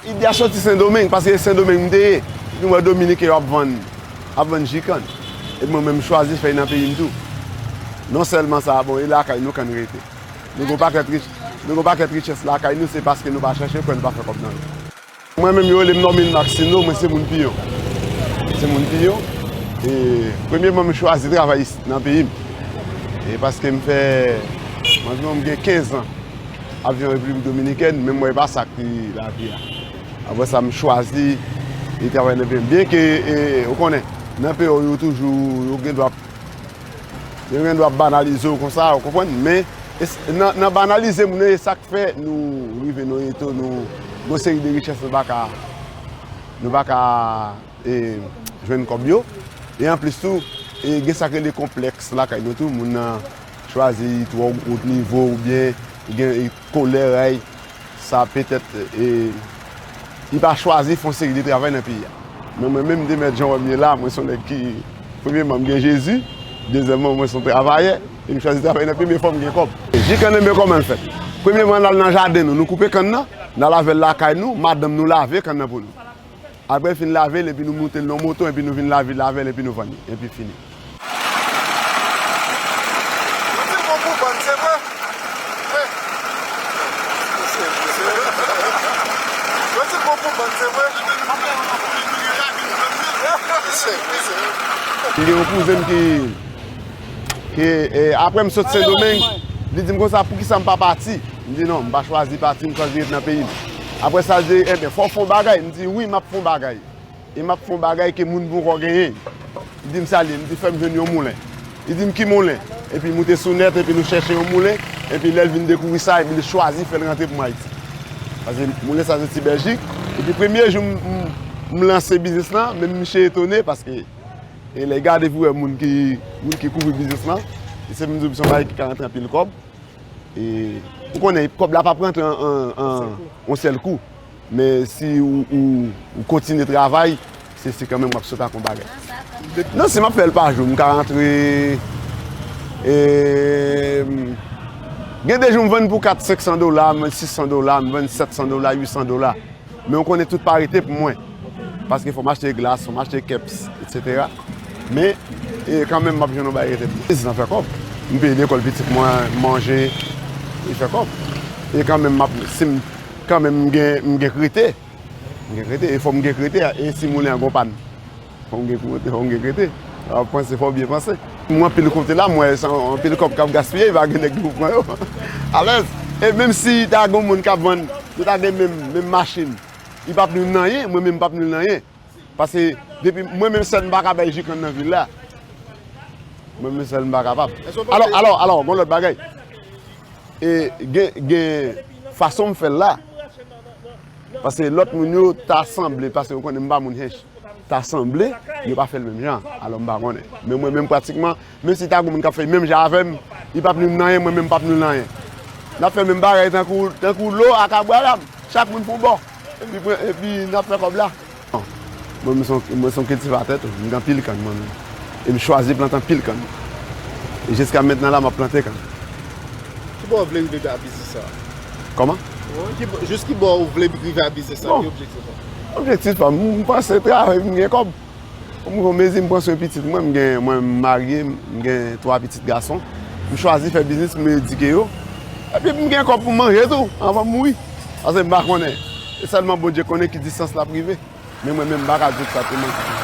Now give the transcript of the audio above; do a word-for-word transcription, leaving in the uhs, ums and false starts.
Ide a soti Sendomeng, paske se Sendomeng m te ye. Epi m wè Dominiken yo ap vann, ap vann ji kann. Epi mwen menm m chwazi fè l nan peyi m tou. Non sèlman sa, bon, e lakay nou kann rete. Nou gen pakèt rich-, nou gen pakèt richès lakay nou, se paske nou pa chèche kwè, nou pa fè kòb nan yo. Mwen menm yo rele m Normil Maxino, mwen se moun Piyon. Se moun Piyon. E premyeman m chwazi travay isit nan peyi m. E paske m fè, mwen di w m gen kenz an ap viv an Repiblik Dominikèn, men m wè e pa sa ki lavi a. Apre sa m chwazi e travay nan peyi m. Byenke, e, ou konnen, nan peyi w yo toujou, yo gen dwa, yo gen dwa banalize w konsa, ou konprann, men e s-, nan, nan banalize moun yo, e sa k fè nou rive nan eto, nou, gon seri de richès nou pa ka, nou pa ka, e, jwenn kòb yo. E anplis tou, e, gen sa k rele konplèks lakay nou tou, moun nan chwazi twò wo nivo oubyen gen, e, kolè, sa petèt, e, li pa chwazi fè yon seri de travay nan peyi a. Men mwen menm, de mèt jan w wè m ye la, mwen se yon nèg ki, premyeman, m gen Jezi, dezyèmman, mwen se yon travayè, e m chwazi travay nan peyi m, men fò m gen kòb. Ji kann nan men kòman l fèt? Premyeman, n al nan jaden nou, nou koupe kann nan, n al avè l lakay nou, madanm nou lave kann nan pou nou. Apre l fin lave l, epi nou moute l nan moto, epi nou vin lave, lave l, epi nou vann li, epi fini. Yo di l gon pou bann, se vre? Wi. Yo di l gon pou bann, se vre? Se vre, se vre. M gen yon kouzen m ki, ki, e, apre m sot Sendomeng, li di m konsa, "Poukisa m pa pati?" M di, "Non, m pa chwazi pati, m chwazi ret nan peyi m." Apre sa, l di, "Enben, fò w fè yon bagay." M di, "Wi, m ap fè yon bagay." E m ap fè yon bagay ke moun poko genyen. Li di m sa l ye, m di fè m jwenn yon moulen. Li di m ki moulen? Epi moute sou nèt, epi nou chèche yon moulen, epi lè l vin dekouvri sa, epi li chwazi fè l rantre pou m Ayiti. Paske moulen sa soti Bèljik, epi premye jou m, m, m lanse biznis lan, menm misye etone, paske, e lè l gade pou wè moun ki, moun ki kouvri biznis lan, e se m di w se yon bagay ki ka rantre anpil kòb. E, ou konnen, kòb la p ap rantre an, an, an, yon sèl kou. Men si ou, ou, ou kontinye travay, se, se kanmenm w ap sot ak yon bagay. Non, si m ap fè l pa jou, m ka rantre, e, gen de jou m vann pou kat, senk san dola, m vann sis san dola, m vann sèt san dola, uit san dola. Men ou konnen tout pa rete pou mwen. Paske fò m achte glas, fò m achte kèps, etsetera. Men, e, kanmenm, m ap jwenn yon bagay rete pou mwen. Biznis lan fè kòb. M peye lekòl pitit mwen, m manje, li fè kòb. E kanmenm, m ap, si m, kanmenm, m gen, m gen k rete. M gen k rete, e fò m gen k rete, e si moulen an gon pàn. Fò m gen kote, fò m gen kote. Fò w panse, fò w byen panse. Mwen anpil kote la, mwen se anpil kòb k ap gaspiye, pa gen nèg ki pou pran yo. Alèz, e menm si ta gen moun k ap vann, nou ta gen menm, menm machin, li p ap nwi m nan anyen, mwen menm m p ap nwi l nan anyen. Paske depi mwen menm sèl m pa ka bay ji kann nan vil la. Mwen menm sèl m pa kapab. Alò, alò, alò, gon lòt bagay. E gen, gen fason m fè l la. Paske lòt moun yo ta sanble, paske yo konnen m pa moun hench. Ta sanble, yo pa fè l menm jan. Alò m pa konnen. Men mwen menm pratikman, menm si ta gon moun k ap fè l menm jan avè m, li p ap nwi m nan anyen, mwen menm m p ap nwi l nan anyen. N ap fè menm bagay tankou, tankou lo ak Abraram. Chak moun pou bò. Epi, epi n ap fè kòb la. Mwen, mwen se yon, mwen se yon kiltivatè tou. M gen anpil kann mwen menm. E m chwazi plante anpil kann. E jiska mentnan la, m ap plante kann. Ki bò w vle rive a biznis sa? Kòman? Ki bò, jis ki bò w vle rive a biznis sa? Bon. Ki objektif ou? Objektif pa m, m panse travay pou m gen kòb. Pou m gon mezi, m pran swen pitit mwen, m gen, mwen m marye, m gen twa pitit gason. M chwazi fè biznis, m edike yo. Epi m gen kòb pou m manje tou, anvan m mouri. Paske m pa konnen. E sèlman Bondye konnen ki distans l ap rive. Men mwen menm, m pa ka di w egzakteman ki